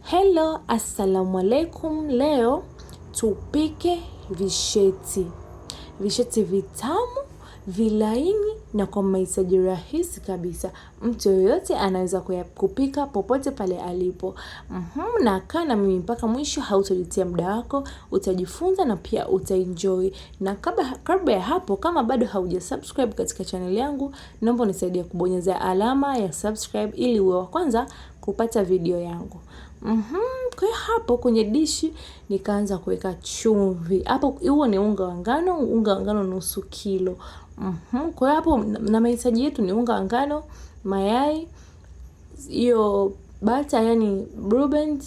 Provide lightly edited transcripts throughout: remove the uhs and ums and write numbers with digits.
Hello, assalamu alaikum. Leo tupike visheti, visheti vitamu vilaini na kwa mahitaji rahisi kabisa. Mtu yoyote anaweza kupika popote pale alipo. Na kaa na mimi mpaka mwisho, hautajutia muda wako, utajifunza na pia utaenjoy. Na kabla ya hapo, kama bado hauja subscribe katika channel yangu, naomba unisaidie kubonyeza alama ya subscribe ili uwe wa kwanza kupata video yangu. Kwa hiyo hapo kwenye dishi nikaanza kuweka chumvi. Hapo huo ni unga wa ngano, unga wa ngano nusu kilo. Kwa hiyo hapo na mahitaji yetu ni unga wa ngano, mayai, hiyo bata yani Blue Band,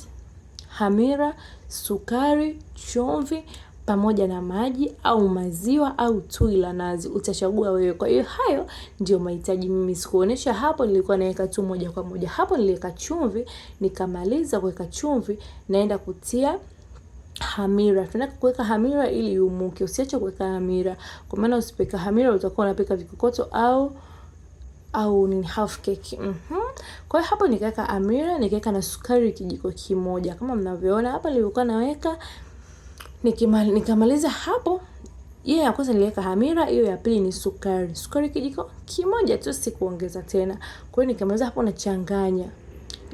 hamira, sukari, chumvi pamoja na maji au maziwa au tui la nazi, utachagua wewe. Kwa hiyo hayo ndio mahitaji. Mimi sikuonesha hapo, nilikuwa naweka tu moja kwa moja. Hapo niliweka chumvi, nikamaliza kuweka chumvi, naenda kutia hamira. Tunataka kuweka hamira ili iumuke. Usiache kuweka hamira, kwa maana usipoweka hamira utakuwa unapika vikokoto au ni half cake. Kwa hiyo hapo nikaweka hamira, nikaweka na sukari kijiko kimoja kama mnavyoona hapa nilikuwa naweka. Nikamaliza hapo, hiyo ya kwanza niliweka hamira, hiyo ya pili ni sukari. Sukari kijiko kimoja tu, sikuongeza tena. Kwa hiyo nikamaliza hapo nachanganya.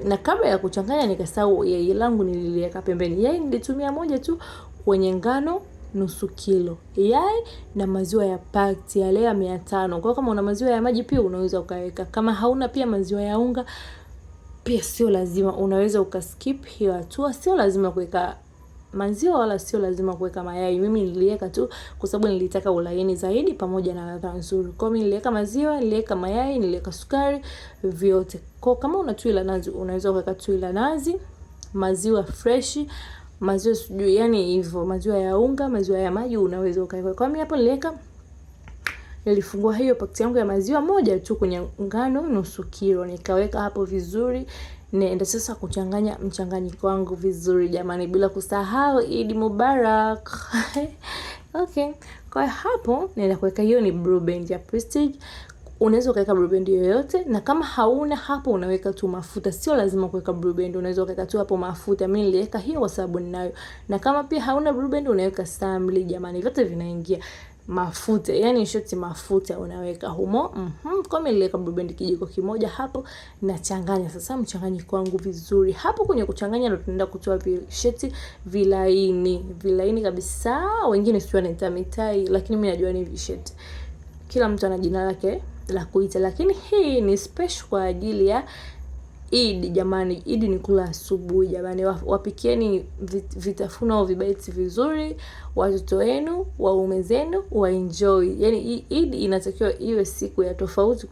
Na kabla ya kuchanganya nikasahau yai langu nililiweka pembeni. Yai nilitumia moja tu kwenye ngano nusu kilo. Yai na maziwa ya pakti yale ya 500. Kwa hiyo kama una maziwa ya maji pia unaweza ukaweka. Kama hauna pia maziwa ya unga pia sio lazima, unaweza ukaskip hiyo hatua. Sio lazima kuweka maziwa wala sio lazima kuweka mayai. Mimi niliweka tu kwa sababu nilitaka ulaini zaidi pamoja na ladha nzuri. Kwa hiyo mimi niliweka maziwa, niliweka mayai, niliweka sukari, vyote. Kwa kama una tui la nazi unaweza kuweka tui la nazi, maziwa fresh, maziwa sijui yani hivyo, maziwa ya unga, maziwa ya maji unaweza ukaweka. Kwa mimi hapo niliweka, nilifungua hiyo pakiti yangu ya maziwa moja tu kwenye ngano nusu kilo, nikaweka hapo vizuri. Nenda sasa kuchanganya mchanganyiko wangu vizuri jamani, bila kusahau Eid Mubarak. Okay, kwa hapo nenda kuweka hiyo ni Blue Band ya Prestige. Unaweza ukaweka Blue Band yoyote, na kama hauna hapo unaweka tu mafuta. Sio lazima kuweka Blue Band, unaweza ukaweka tu hapo mafuta. Mimi niliweka hiyo kwa sababu ninayo. Na kama pia hauna Blue Band unaweka samli jamani, vyote vinaingia. Mafuta, yani shoti mafuta unaweka humo. Kwa mimi niliweka Blue Band kijiko kimoja hapo, nachanganya sasa mchanganyiko wangu vizuri. Hapo kwenye kuchanganya ndo tunaenda kutoa visheti vilaini, vilaini kabisa. Wengine sio wanaita mitai, lakini mimi najua ni visheti. Kila mtu ana jina lake la kuita, lakini hii ni special kwa ajili ya Eid jamani. Eid ni kula asubuhi jamani. Wapikieni vitafuno au vibaiti vizuri watoto wenu, waume zenu wa enjoy. Yani Eid inatakiwa iwe siku ya tofauti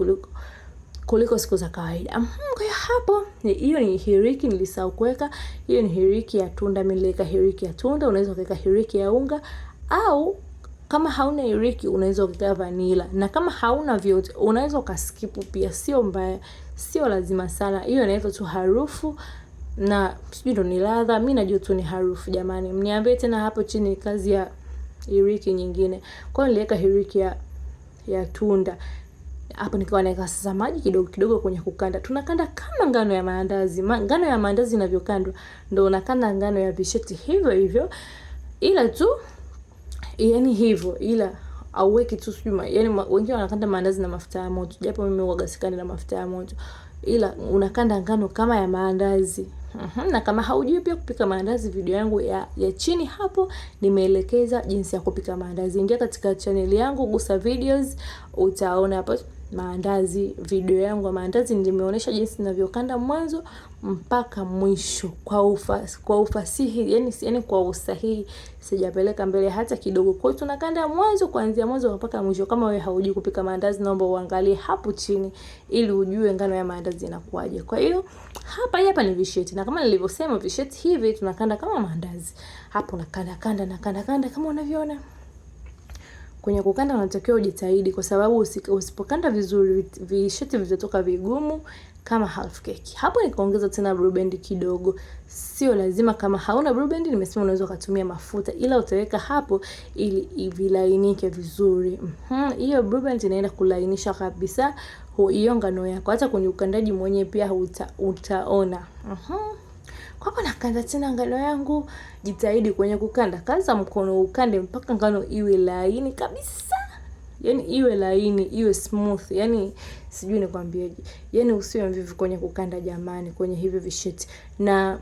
kuliko siku za kawaida. Kwa hiyo hapo hiyo ni hiriki nilisahau kuweka. Hiyo ni hiriki ya tunda. Mimi niliweka hiriki ya tunda. Unaweza kuweka hiriki ya unga au kama hauna hiriki unaweza ukaweka vanilla, na kama hauna vyote unaweza ukaskip pia, sio mbaya, sio lazima sana. Hiyo inaitwa tu harufu na sijui ndo ni ladha. Mimi najua tu ni harufu jamani. Mniambie tena hapo chini kazi ya hiriki nyingine. Kwa hiyo niliweka hiriki ya tunda. Hapo nikawa naweka sasa maji kidogo kidogo kwenye kukanda. Tunakanda kama ngano ya maandazi. Ngano ya maandazi inavyokandwa ndo unakanda ngano ya visheti hivyo hivyo. Ila tu yani hivyo, ila auweki tu sijui, yani wengine wanakanda maandazi na mafuta ya moto, japo mimi huwaga sikandi na mafuta ya moto, ila unakanda ngano kama ya maandazi. Na kama haujui pia kupika maandazi, video yangu ya chini hapo nimeelekeza jinsi ya kupika maandazi. Ingia katika channel yangu, gusa videos, utaona hapo maandazi, video yangu ya maandazi nimeonyesha jinsi ninavyokanda mwanzo mpaka mwisho kwa ufasihi, yani kwa usahihi, sijapeleka mbele hata kidogo. Kwa hiyo tunakanda mwanzo, kuanzia mwanzo mpaka mwisho. Kama wewe haujui kupika maandazi, naomba uangalie hapo chini ili ujue ngano ya maandazi inakuaje. Kwa hiyo hapa ni visheti, na kama nilivyosema visheti hivi tunakanda kama maandazi. Hapo nakanda kanda na kanda kanda kama unavyoona. Kwenye kukanda unatakiwa ujitahidi, kwa sababu usipokanda vizuri visheti vitatoka vigumu kama half cake. Hapo nikaongeza tena Blue Band kidogo. Sio lazima, kama hauna Blue Band nimesema unaweza ukatumia mafuta, ila utaweka hapo ili vilainike vizuri. Hiyo Blue Band inaenda kulainisha kabisa hiyo ngano yako. Hata kwenye ukandaji mwenyewe pia utaona. Kwa hapo nakanda tena ngano yangu, jitahidi kwenye kukanda, kaza mkono ukande mpaka ngano iwe laini kabisa. Yaani iwe laini, iwe smooth. Yaani sijui nikwambieje. Yaani usiwe mvivu kwenye kukanda jamani, kwenye hivi visheti. Na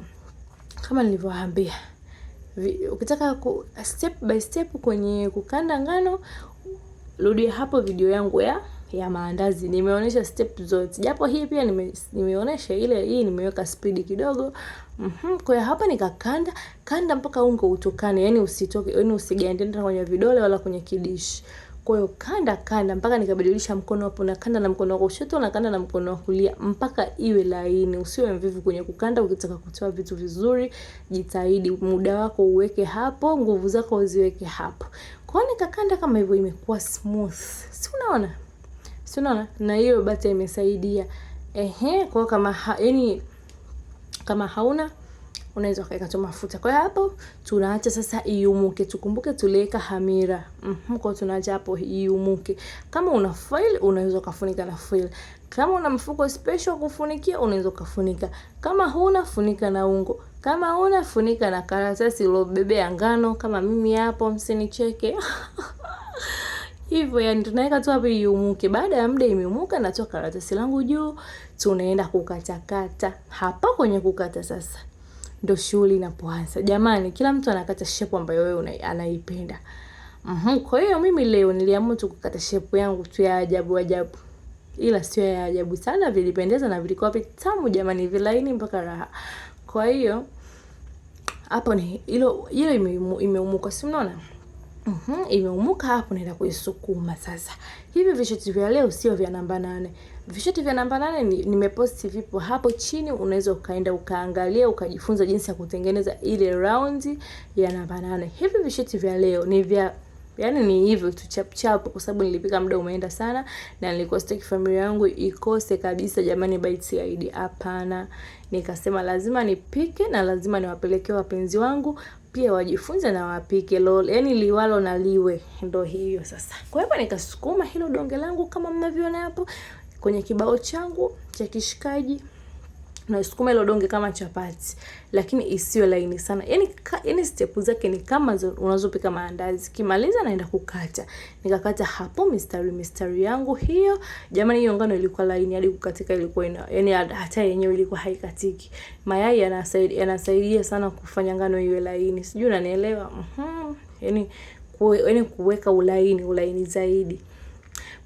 kama nilivyowaambia, ukitaka step by step kwenye kukanda ngano, rudia hapo video yangu ya maandazi. Nimeonyesha step zote. Japo hii pia nimeonyesha ile, hii nimeweka speed kidogo. Kwa hiyo hapa nikakanda, kanda mpaka unga utokane, yani usitoke, yani usigande kwenye vidole wala kwenye kidishi. Kwa hiyo kanda kanda mpaka nikabadilisha mkono hapo, na kanda na mkono wa kushoto na kanda na mkono wa kulia mpaka iwe laini. Usiwe mvivu kwenye kukanda. Ukitaka kutoa vitu vizuri, jitahidi muda wako uweke hapo, nguvu zako uziweke hapo. Kwa hiyo nikakanda kama hivyo, imekuwa smooth. Si unaona? Si unaona? Na hiyo bata imesaidia. Ehe, kwa hiyo yani kama hauna unaweza ukaweka tu mafuta. Kwa hiyo hapo tunaacha sasa iumuke. Tukumbuke tuliweka hamira. Kwa hiyo tunaacha hapo iumuke. Kama una foil unaweza ukafunika na foil. Kama una mfuko special kufunikia unaweza ukafunika. Kama huna, funika na ungo. Kama huna, funika na karatasi iliyobebea ngano kama mimi hapo, msinicheke. Hivyo yani tunaweka tu hapo iumuke. Baada ya muda imeumuka, natoa karatasi langu juu, tunaenda kukatakata. Hapa kwenye kukata sasa ndo shughuli inapoanza. Jamani, kila mtu anakata shape ambayo wewe anaipenda. Kwa hiyo mimi leo niliamua tu kukata shape yangu tu ya ajabu ajabu. Ila sio ya ajabu sana, vilipendeza na vilikuwa vitamu jamani, vilaini mpaka raha. Kwa hiyo hapo ni hilo hilo imeumuka, si unaona? Imeumuka hapo, naenda kuisukuma sasa. Hivi visheti vya leo sio vya namba 8. Visheti vya namba 8 nimeposti vipo hapo chini, unaweza ukaenda ukaangalia ukajifunza jinsi ya kutengeneza ile round ya namba 8. Hivi visheti vya leo ni vya, yani ni hivyo tu chap chap, kwa sababu nilipika muda umeenda sana na nilikuwa sitaki familia yangu ikose kabisa jamani Bites ya Eid. Hapana, nikasema lazima nipike na lazima niwapelekee wapenzi wangu pia wajifunze na wapike lol, yani liwalo na liwe, ndo hiyo sasa. Kwa hivyo nikasukuma hilo donge langu kama mnavyoona hapo kwenye kibao changu cha kishikaji. Nasukuma hilo donge kama chapati, lakini isiwe laini sana. Yani step zake ni kama unazopika maandazi. Kimaliza naenda kukata. Nikakata hapo mistari yangu hiyo. Jamani, hiyo ngano ilikuwa laini hadi kukatika ilikuwa ina, yani hata yenyewe ilikuwa haikatiki. Mayai yanasaidia sana kufanya ngano iwe laini. Sijui unanielewa? Yani kuweka ulaini zaidi.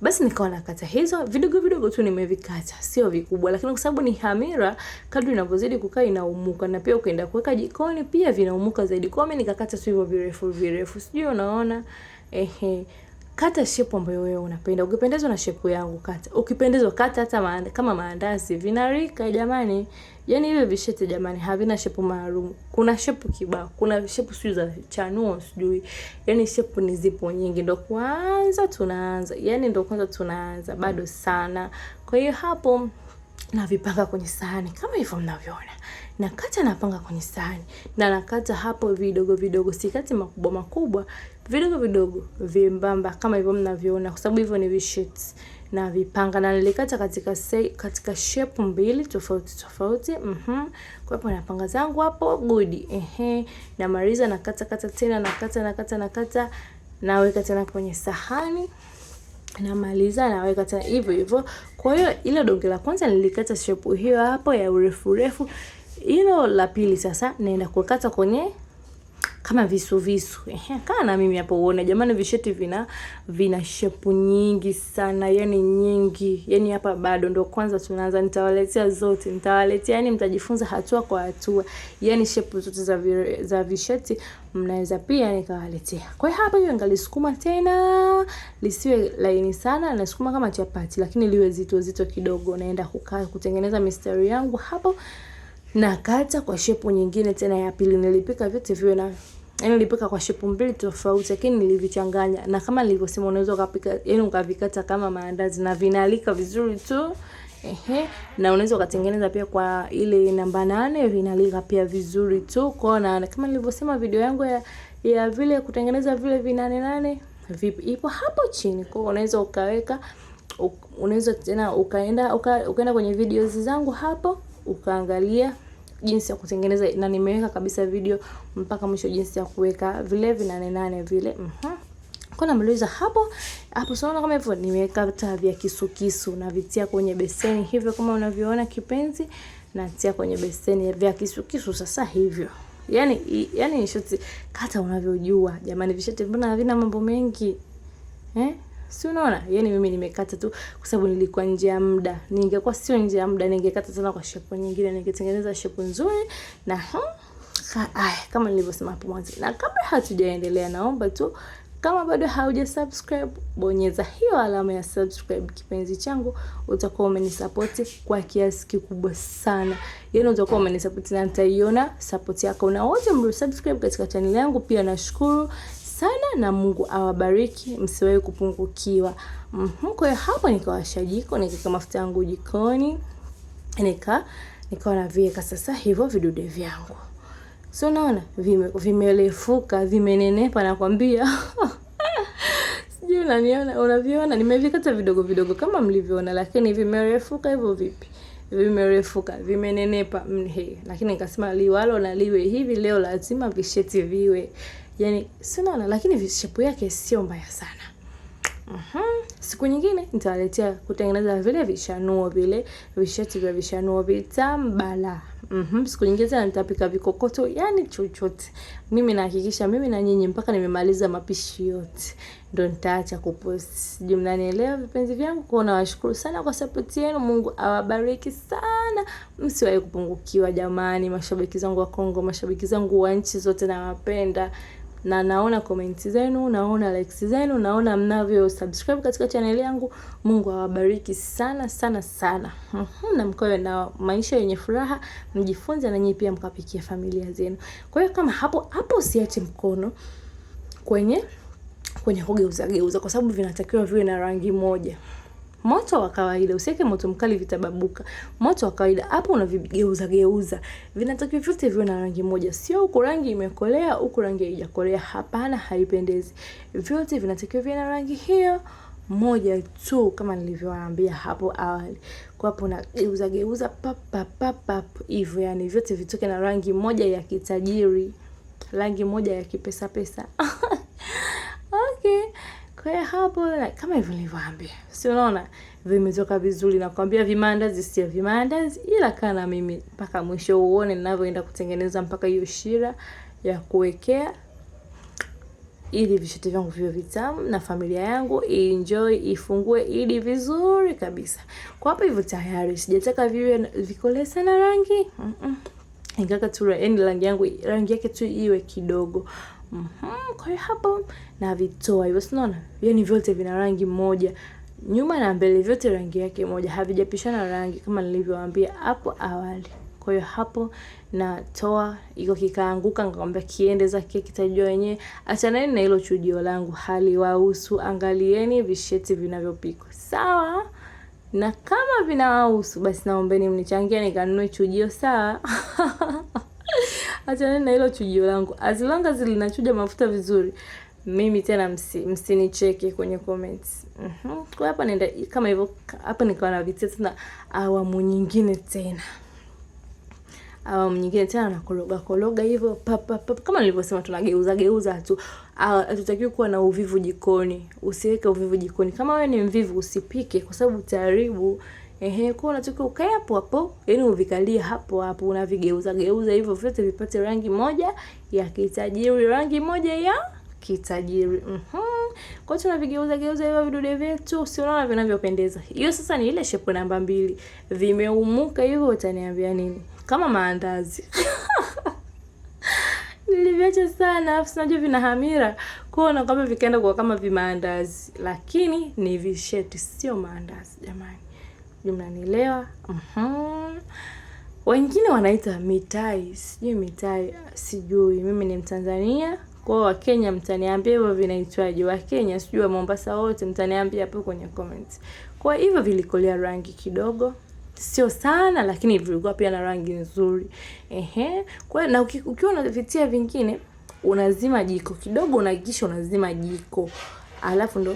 Basi nikawa nakata hizo vidogo vidogo tu, nimevikata sio vikubwa, lakini kwa sababu ni hamira, kadri inavyozidi kukaa inaumuka, na pia ukienda kuweka jikoni pia vinaumuka zaidi. Kwa mimi nikakata tu hivyo virefu virefu, sijui unaona. Ehe, kata shape ambayo wewe unapenda. Ukipendezwa na shape yangu kata, ukipendezwa kata hata kama maandazi vinarika jamani. Yani hivi vishete jamani havina shape maalum. Kuna shape kibao, kuna shape sijui za chanuo sijui. Yani shape ni zipo nyingi, ndo kwanza tunaanza. Yani ndo kwanza tunaanza bado sana. Kwa hiyo hapo navipanga kwenye sahani kama hivyo mnavyoona. Nakata napanga kwenye sahani. Na nakata hapo vidogo vidogo, sikati makubwa makubwa, vidogo vidogo vyembamba kama hivyo mnavyoona, kwa sababu hivyo ni visheti. Na vipanga na nilikata katika shape mbili tofauti tofauti. Kwa hapo napanga zangu hapo good. Ehe, namaliza nakata kata tena, nakata nakata nakata, naweka tena kwenye sahani. Namaliza naweka tena hivyo hivyo. Kwa hiyo ile donge la kwanza nilikata shape hiyo hapo ya urefu urefu. Hilo la pili sasa naenda kukata kwenye kama visu visu. Ehe, kaa na mimi hapo uone jamani, visheti vina shape nyingi sana, yani nyingi. Yani hapa bado ndo kwanza tunaanza, nitawaletea zote, nitawaletea, yani mtajifunza hatua kwa hatua. Yani shape zote za visheti mnaweza pia nikawaletea. Kwa hiyo hapa hiyo ngalisukuma tena, lisiwe laini sana, nasukuma kama chapati lakini liwe zito zito kidogo. Naenda kutengeneza mistari yangu hapo. Nakata kwa shape nyingine tena ya pili. Nilipika vyote viwe na, yani nilipika kwa shape mbili tofauti, lakini nilivichanganya. Na kama nilivyosema unaweza ukapika, yani ukavikata kama maandazi na vinalika vizuri tu. Ehe, na unaweza ukatengeneza pia kwa ile namba 8 vinalika pia vizuri tu. Kwa na kama nilivyosema video yangu ya vile kutengeneza vile vinane nane vipi ipo hapo chini. Kwa hiyo unaweza ukaweka, unaweza tena ukaenda kwenye videos zangu hapo ukaangalia jinsi ya kutengeneza, na nimeweka kabisa video mpaka mwisho jinsi ya kuweka vile vinane nane vile. Kwa namaliza hapo hapo, sio kama hivyo, nimeweka taa vya kisu kisu na vitia kwenye beseni hivyo kama unavyoona kipenzi, natia kwenye beseni vya kisu kisu sasa hivyo. Yani shoti kata unavyojua jamani, visheti mbona havina mambo mengi eh? Si unaona? Yani mimi nimekata tu kwa sababu nilikuwa nje ya muda. Ningekuwa sio nje ya muda ningekata tena kwa shepu nyingine, ningetengeneza shepu nzuri na kama nilivyosema hapo mwanzo. Na kabla hatujaendelea, naomba tu kama bado hauja subscribe, bonyeza hiyo alama ya subscribe kipenzi changu, utakuwa umenisupport kwa kiasi kikubwa sana. Yaani utakuwa umenisupport na nitaiona support yako. Na wote mlio subscribe katika channel yangu pia nashukuru sana, na Mungu awabariki, msiwahi kupungukiwa. Kwa hiyo hapo nikawasha jiko, nikaweka mafuta yangu jikoni, nikawa naviweka sasa hivyo vidude vyangu. So unaona vimelefuka, vimenenepa nakwambia. Sijui unaniona, unaviona nimevikata vidogo vidogo kama mlivyoona, lakini vimerefuka hivyo vipi? Vimerefuka, vimenenepa. Lakini nikasema liwalo na liwe hivi leo lazima visheti viwe. Yaani si unaona, lakini shepu yake sio mbaya sana. Siku nyingine nitawaletea kutengeneza vile vishanuo vile, visheti vya vishanuo vitambala. Siku nyingine tena nitapika vikokoto, yani chochote. Mimi nahakikisha mimi na nyinyi mpaka nimemaliza mapishi yote ndo nitaacha kupost. Sijui mnanielewa vipenzi vyangu. Kwa nawashukuru sana kwa support yenu. Mungu awabariki sana. Msiwahi kupungukiwa jamani, mashabiki zangu wa Kongo, mashabiki zangu wa nchi zote nawapenda. Na naona comments zenu, naona likes zenu, naona mnavyo subscribe katika channel yangu. Mungu awabariki sana sana sana. Na mkoe na maisha yenye furaha, mjifunze na nyinyi pia mkapikia familia zenu. Kwa hiyo kama hapo hapo usiache mkono kwenye kugeuza geuza, kwa sababu vinatakiwa viwe na rangi moja. Moto wa kawaida, usiweke moto mkali vitababuka. Moto wa kawaida hapo unavigeuza geuza. Vinatakiwa vyote viwe na rangi moja. Sio huku rangi imekolea, huku rangi haijakolea. Hapana, haipendezi. Vyote vinatakiwa viwe na rangi hiyo moja tu kama nilivyowaambia hapo awali. Kwa hapo unageuza geuza pap pap pap pap hivyo, yani vyote vitoke na rangi moja ya kitajiri, rangi moja ya kipesa pesa. Okay. Kwa hiyo hapo kama hivyo nilivyowaambia, si unaona vimetoka vizuri. Nakwambia vimaandazi sio vimaandazi, ila kaa na mimi mpaka mwisho uone ninavyoenda kutengeneza mpaka hiyo shira ya kuwekea, ili visheti vyangu viwe vitamu na familia yangu enjoy, ifungue ili vizuri kabisa. Kwa hapo hivyo tayari, sijataka viwe vikole sana rangi. Nikaka tu yaani rangi yangu, rangi yake tu iwe kidogo. Kwa hiyo hapo na vitoa hivyo, si unaona? Yaani vyote vina rangi moja. Nyuma na mbele vyote rangi yake moja, havijapishana rangi kama nilivyowaambia hapo awali. Kwa hiyo hapo natoa iko kikaanguka, nikamwambia kiende zake kitajua wenyewe. Achaneni na hilo chujio langu, haliwahusu. Angalieni visheti vinavyopikwa. Sawa? Na kama vinawahusu basi naombeni mnichangie nikanunue chujio, sawa? Achaneni na hilo chujio langu. As long as linachuja mafuta vizuri, mimi tena msinicheke kwenye comments. Kwa hapa nenda kama hivyo, hapa nikawa na vitia tena awamu nyingine tena. Awamu nyingine tena na koroga koroga hivyo pap pap pap. Kama nilivyosema tunageuza geuza tu. Hatutakiwi kuwa na uvivu jikoni. Usiweke uvivu jikoni. Kama wewe ni mvivu usipike kwa sababu utaharibu. Kwa unatakiwa ukae hapo hapo, yaani uvikalie hapo hapo, unavigeuza geuza hivyo vyote vipate rangi moja ya kitajiri, rangi moja ya kitajiri. Kwa hiyo tunavigeuza geuza hivyo vidude vyetu, si unaona vinavyopendeza. Hiyo sasa ni ile shape namba 2. Vimeumuka hivyo utaniambia nini? Kama maandazi. Niliviacha sana, alafu unajua vina hamira. Kwa hiyo nakwambia vikaenda kwa kama vimaandazi, lakini ni visheti sio maandazi jamani. Mnanielewa? Wengine wanaita mitai, sijui mitai, sijui. Mimi ni Mtanzania. Kwa hiyo Wakenya mtaniambia hivyo vinaitwaje. Wakenya sijui wa Mombasa wote mtaniambia hapo kwenye comments. Kwa hivyo vilikolea rangi kidogo, sio sana lakini vilikuwa pia na rangi nzuri. Kwa hiyo na ukiwa unavitia vingine unazima jiko kidogo, unahakikisha unazima jiko. Alafu ndo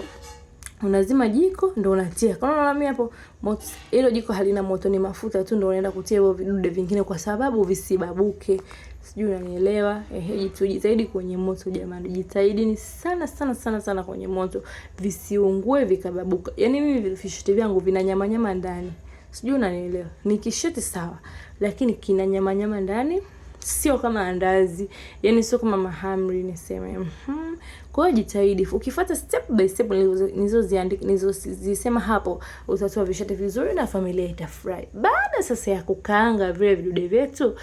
Unazima jiko ndo unatia. Kama unaona mimi hapo moto, hilo jiko halina moto, ni mafuta tu, ndo unaenda kutia hivyo vidude vingine kwa sababu visibabuke. Sijui unanielewa? Ehe, jitahidi kwenye moto jamani. Jitahidi ni sana sana sana sana kwenye moto, visiungue vikababuka. Yaani mimi visheti vyangu vina nyama nyama ndani. Sijui unanielewa? Ni kisheti sawa, lakini kina nyama nyama ndani, sio kama andazi, yani sio kama mahamri niseme. Kwa hiyo jitahidi, ukifuata step by step nilizoziandika nilizozisema hapo, utatoa visheti vizuri na familia itafurahi. Baada sasa ya kukaanga vile vidude vyetu,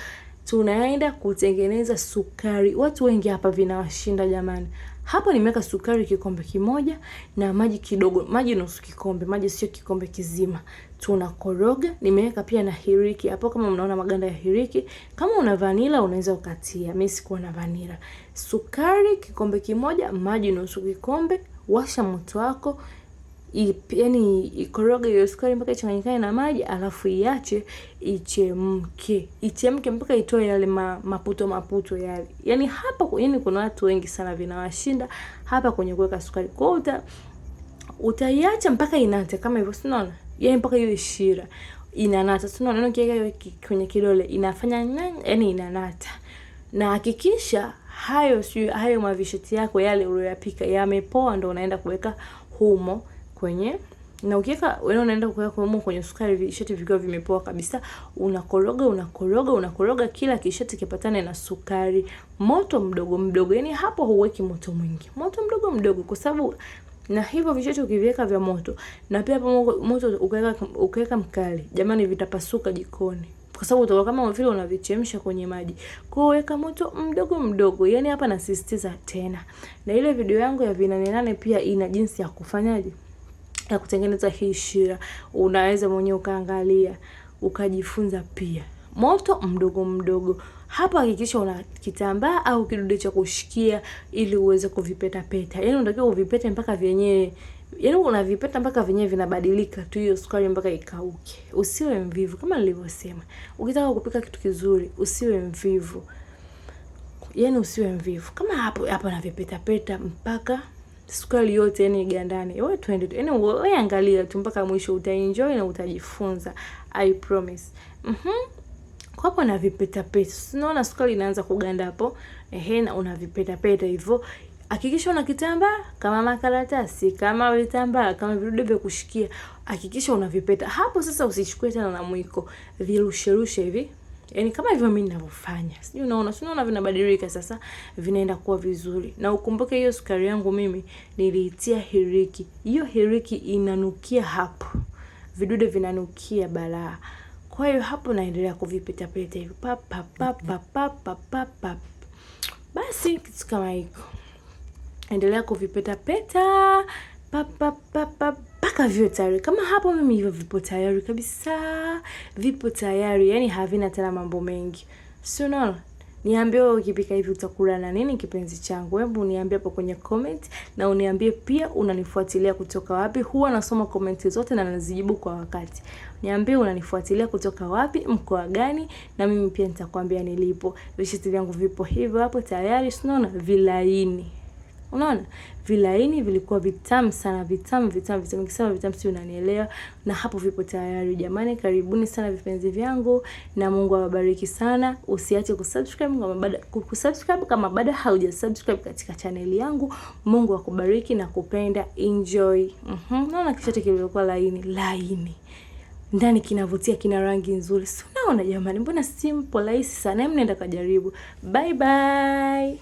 tunaenda kutengeneza sukari. Watu wengi hapa vinawashinda jamani. Hapo nimeweka sukari kikombe kimoja na maji kidogo, maji nusu kikombe, maji sio kikombe kizima. Tunakoroga. Nimeweka pia na hiriki hapo, kama mnaona maganda ya hiriki. Kama una vanila unaweza ukatia, mimi sikuwa na vanila. Sukari kikombe kimoja, maji nusu kikombe. Washa moto wako, yaani ikoroge hiyo sukari mpaka ichanganyikane na maji, alafu iache ichemke, ichemke mpaka itoe yale maputo maputo yale. Yaani hapa yaani kuna watu wengi sana vinawashinda hapa kwenye kuweka sukari. Kwa hiyo utaiacha mpaka inate kama hivyo, si unaona? Yaani mpaka iwe shira inanata, si unaona? Ukiweka kwenye kidole inafanya yaani inanata. Na hakikisha hayo sio hayo mavisheti yako yale uliyoyapika yamepoa, ndo unaenda kuweka humo kwenye, na ukiweka wewe unaenda kuweka humo kwenye sukari, visheti vikiwa vimepoa kabisa, unakoroga unakoroga unakoroga, kila kisheti kipatane na sukari. Moto mdogo mdogo, yani hapo huweki moto mwingi, moto mdogo mdogo, kwa sababu na hivyo visheti ukiviweka vya moto na pia hapo moto ukaweka mkali, jamani, vitapasuka jikoni, kwa sababu utakuwa kama vile unavichemsha kwenye maji. Kwa hiyo weka moto mdogo mdogo. Yani hapa nasisitiza tena. Na ile video yangu ya vinane nane pia ina jinsi ya kufanyaje ya kutengeneza hii shira. Unaweza mwenyewe ukaangalia ukajifunza pia. Moto mdogo mdogo. Hapa hakikisha una kitambaa au kidude cha kushikia ili uweze kuvipeta peta. Yaani unatakiwa uvipete mpaka vyenyewe, yaani unavipeta mpaka vyenyewe vinabadilika tu hiyo sukari mpaka ikauke. Usiwe mvivu kama nilivyosema. Ukitaka kupika kitu kizuri, usiwe mvivu. Yaani usiwe mvivu. Kama hapo hapa navipeta peta mpaka sukari yote yani igandane. Wewe twende tu. Yaani wewe angalia tu mpaka mwisho, utaenjoy na utajifunza. I promise. Kwa hapo unavipeta peta. Unaona sukari inaanza kuganda hapo. Ehe, na unavipeta peta hivyo. Hakikisha una kitambaa kama makaratasi, kama vitambaa, kama vidude vya kushikia. Hakikisha unavipeta. Hapo sasa usichukue tena na mwiko. Virusherushe hivi. Yaani kama hivyo mimi ninavyofanya. Sijui unaona, si unaona vinabadilika sasa, vinaenda kuwa vizuri. Na ukumbuke hiyo sukari yangu mimi niliitia hiriki. Hiyo hiriki inanukia hapo. Vidude vinanukia balaa. Kwa hiyo hapo naendelea kuvipeta peta hivi. Pa pa pa pa pa pa pa pa. Basi kitu kama hiko. Endelea kuvipeta peta pa pa pa pa mpaka viwe tayari. Kama hapo mimi hivyo vipo tayari kabisa. Vipo tayari, yani havina tena mambo mengi. Si unaona? Niambie wewe ukipika hivi utakula na nini kipenzi changu? Hebu niambie hapo kwenye comment, na uniambie pia unanifuatilia kutoka wapi. Huwa nasoma comment zote na nazijibu kwa wakati. Niambie unanifuatilia kutoka wapi, mkoa gani, na mimi pia nitakwambia nilipo. Visheti vyangu vipo hivyo hapo tayari, si unaona vilaini. Unaona? Vilaini vilikuwa vitamu sana, vitamu vitamu vitamu. Nikisema vitamu si unanielewa. Na hapo vipo tayari jamani, karibuni sana vipenzi vyangu na Mungu awabariki sana. Usiache kusubscribe kama bado haujasubscribe katika chaneli yangu. Mungu akubariki na kupenda. Enjoy. Unaona kishati kilivyokuwa laini, laini. Ndani kinavutia, kina rangi nzuri. Si unaona jamani, mbona simple, rahisi sana. Hebu nenda kajaribu. Bye bye.